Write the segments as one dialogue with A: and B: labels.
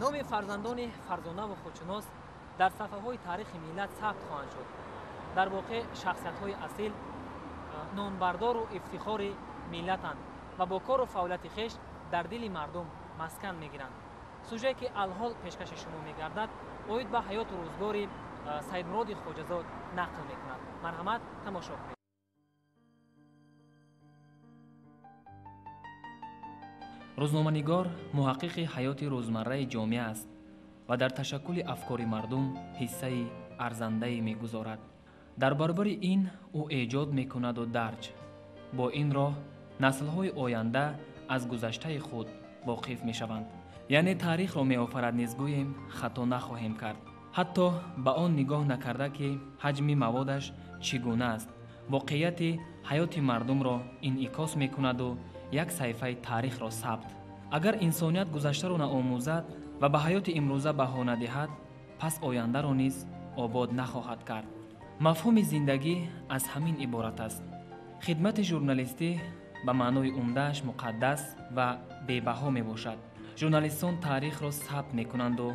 A: Номи фарзандони фарзонаву худшинос дар сафҳаҳои таърихи миллат сабт хоҳанд шуд. Дар воқеъ шахсиятҳои асил номбардору ифтихори миллатанд ва бо кору фаъолияти хеш дар дили мардум маскан мегиранд. Сюжете ки алҳол пешкаши шумо мегардад, оид ба ҳаёту рӯзгори Саидмуроди Хоҷазод нақл мекунад. Марҳамат, тамошо кунед. Рӯзноманигор муҳаққиқи ҳаёти рӯзмарраи ҷомеа аст ва дар ташаккули афкори мардум ҳиссаи арзандае мегузорад. Дар баробари ин ӯ эҷод мекунаду дарҷ. Бо ин роҳ наслҳои оянда аз гузаштаи худ воқиф мешаванд. Яъне таърихро меофарад низ гӯем, хато нахоҳем кард. Ҳатто ба он нигоҳ накарда, ки ҳаҷми маводаш чӣ гуна аст, воқеияти ҳаёти мардумро инъикос мекунаду як саҳифаи таърихро сабт. Агар инсоният гузаштаро наомӯзад ва ба ҳаёти имрӯза баҳо надиҳад, пас ояндаро низ обод нахоҳад кард. Мафҳуми зиндагӣ аз ҳамин иборат аст. Хидмати журналистӣ ба маънои умдааш муқаддас ва бебаҳо мебошад. Журналистон таърихро сабт мекунанду,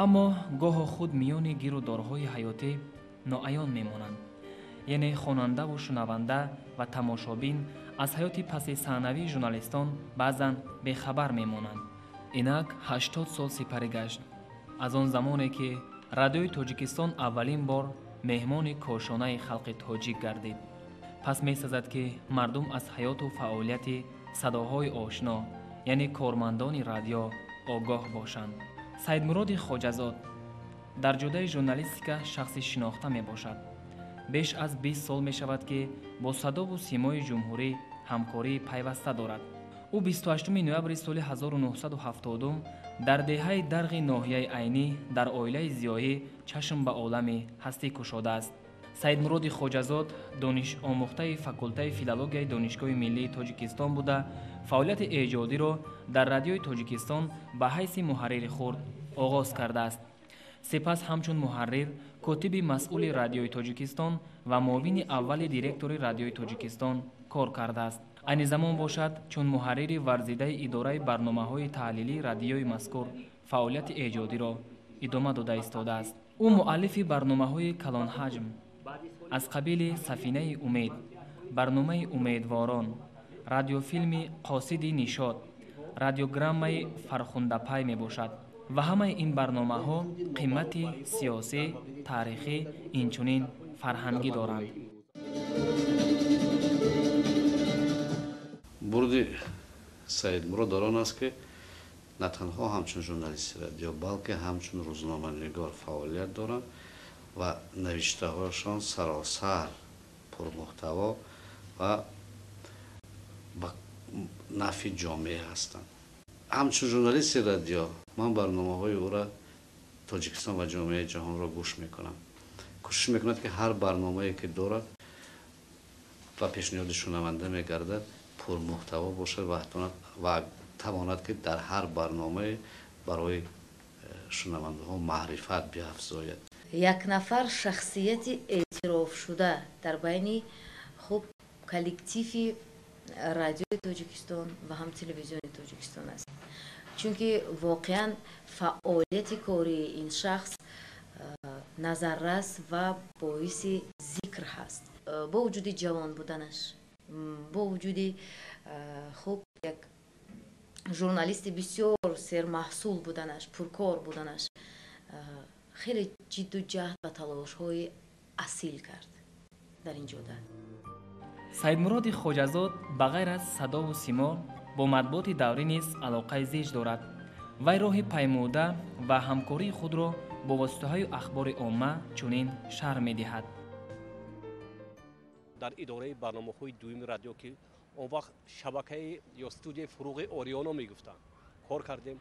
A: аммо гоҳо худ миёни гиру дорҳои ҳаётӣ ноаён мемонанд. Яъне хонандаву шунаванда ва тамошобин аз ҳаёти пасисаҳнавии журналистон баъзан бехабар мемонанд. Инак 80 сол сипарӣ гашт аз он замоне, ки Радиои Тоҷикистон аввалин бор меҳмони кошонаи халқи тоҷик гардид. Пас месазад, ки мардум аз ҳаёту фаъолияти садоҳои ошно, яъне кормандони радио, огоҳ бошанд. Саидмуроди Хоҷазод дар ҷодаи журналистика шахси шинохта мебошад. Беш аз 20 сол мешавад, ки бо Садову Симои Ҷумҳурӣ ҳамкории пайваста дорад. Ӯ 28 ноябри соли 1970 дар деҳаи Дарғи ноҳияи Айнӣ дар оилаи зиёӣ чашм ба олами ҳастӣ кушодааст. Саидмуроди Хоҷазод донишомӯхтаи факултаи филологияи Донишгоҳи миллии Тоҷикистон буда, фаъолияти эҷодиро дар Радиои Тоҷикистон ба ҳайси муҳаррири хурд оғоз кардааст. Сипас ҳамчун муҳаррир, котиби масъули Радиои Тоҷикистон ва муовини аввали директори Радиои Тоҷикистон кор кардааст. Айни замон бошад, чун муҳаррири варзидаи идораи барномаҳои таҳлилии радиои мазкур фаъолияти эҷодиро идома дода истодааст. Ӯ муаллифи барномаҳои калонҳаҷм аз қабили «Сафинаи умед», барномаи «Умедворон», радиофилми «Қосиди Нишод», радиограммаи «Фархундапай» мебошад ва ҳамаи ин барномаҳо қимати сиёсӣ, таърихӣ, инчунин фарҳангӣ доранд.
B: Бурди Саидмурод дар он аст, ки на танҳо ҳамчун журналисти радио, балки ҳамчун рӯзноманигор фаъолият доранд ва навиштаҳояшон саросар пурмуҳтаво ва ба нафъи ҷомеа ҳастанд. Ҳамчун журналисти радио ман барномаҳои ӯра Тоҷикистон ва ҷомеаи ҷаҳонро гӯш мекунам. Кӯшиш мекунад, ки ҳар барномае ки дорад ва пешниҳоди шунаванда мегардад, пурмуҳтаво бошад ва тавонад, ки дар ҳар барномае барои шунавандаҳо маърифат биафзояд.
C: Як нафар шахсияти эътирофшуда дар байни хуб коллективи Радиои Тоҷикистон ва ҳам Телевизиони Тоҷикистон аст, чунки воқеан фаъолияти кории ин шахс назаррас ва боиси зикр ҳаст. Бо вуҷуди ҷавон буданаш, бо вуҷуди хуб як журналисти бисёр сермаҳсул буданаш, пуркор буданаш, хеле ҷидду ҷаҳд ва талошҳои асил кард дар ин ҷода.
A: Саидмуроди Хоҷазод ба ғайр аз Садову Симо бо матбуоти даврӣ низ алоқаи зич дорад. Вай роҳи паймуда ва ҳамкории худро бо воситаҳои ахбори омма чунин шарҳ медиҳад.
D: Дар идораи барномаҳои дуюми радио, ки он вақт шабакаи ё студияи Фуруғи Ориёно мегуфтанд, кор кардем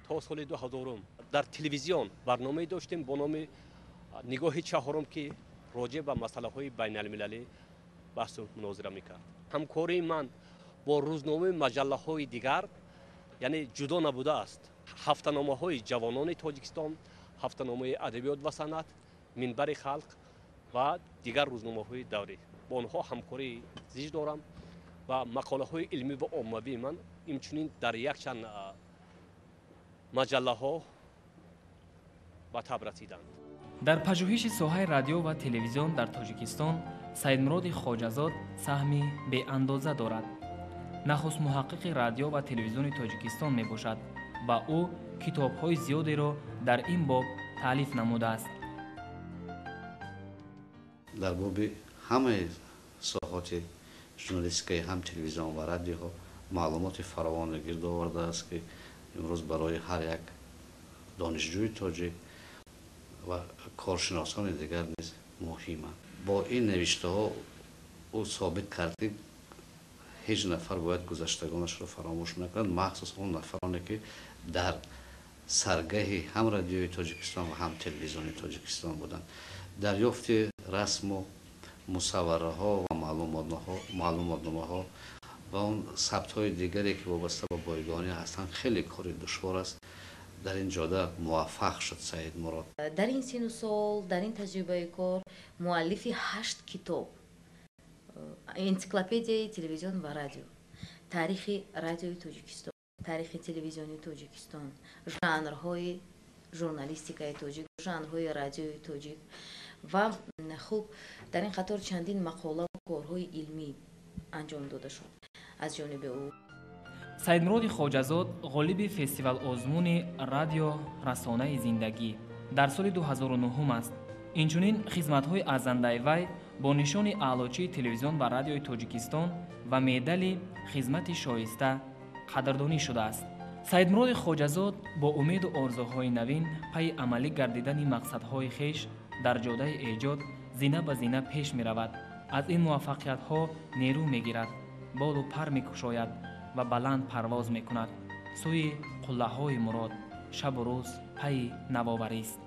D: то соли 2000. Дар телевизион барномае доштем бо номи «Нигоҳи чаҳорум», ки роҷеъ ба масъалаҳои байналмилалӣ баҳсу мунозира мекард. Ҳамкории ман бо рӯзномаи маҷаллаҳои дигар, яъне ҷудо набудааст. Ҳафтаномаҳои Ҷавонони Тоҷикистон, ҳафтаномаи Адабиёт ва санъат, Минбари халқ ва дигар рӯзномаҳои даврӣ, бо онҳо ҳамкории зич дорам ва мақолаҳои илмӣ ва оммавии ман инчунин дар якчанд маҷаллаҳо Ба таб расиданд.
A: Дар пажӯҳиши соҳаи радио ва телевизион дар Тоҷикистон Саидмуроди Хоҷазод саҳми беандоза дорад. Нахуст муҳаққиқи радио ва телевизиони Тоҷикистон мебошад ва ӯ китобҳои зиёдеро дар ин боб таълиф намудааст.
B: Дар боби ҳамаи соҳоти журналистикаи ҳам телевизион ва радиоҳо маълумоти фаровоне гирд овардааст, ки имрӯз барои ҳар як донишҷӯи тоҷик ва коршиносони дигар низ муҳиманд. Бо ин навиштаҳо ӯ собит кард, ки ҳеҷ нафар бояд гузаштагонашро фаромӯш накунад, махсус он нафароне, ки дар саргаҳи ҳам радиои Тоҷикистон ва ҳам телевизиони Тоҷикистон буданд. Дарёфти расму мусаввараҳо ва маълумотномаҳо ва он сабтҳои дигаре, ки вобаста ба бойгонӣ ҳастанд, хеле кори душвор аст. Дар ин ҷода муваффақ шуд Саидмурод.
C: Дар ин сину сол, дар ин таҷрибаи кор муаллифи 8 китоб: энсиклопедияи телевизион ва радио, таърихи радиои Тоҷикистон, таърихи телевизиони Тоҷикистон, жанрҳои журналистикаи тоҷик, жанрҳои радиои тоҷик ва хуб, дар ин қатор чандин мақолаву корҳои илмӣ анҷом дода шуд аз ҷониби ӯ.
A: Саидмуроди Хоҷазод ғолиби фестивал-озмуни радио «Расонаи зиндагӣ» дар соли 2009 аст. Инчунин хизматҳои арзандаи вай бо нишони Аълочии телевизион ва радиои Тоҷикистон ва медали «Хизмати шоиста» қадрдонӣ шудааст. Саидмуроди Хоҷазод бо умеду орзуҳои навин пайи амалӣ гардидани мақсадҳои хеш дар ҷодаи эҷод зина ба зина пеш меравад, аз ин муваффақиятҳо нерӯ мегирад, болу пар мекушояд ва баланд парвоз мекунад сӯи қуллаҳои мурод, шабу рӯз пайи навоварист.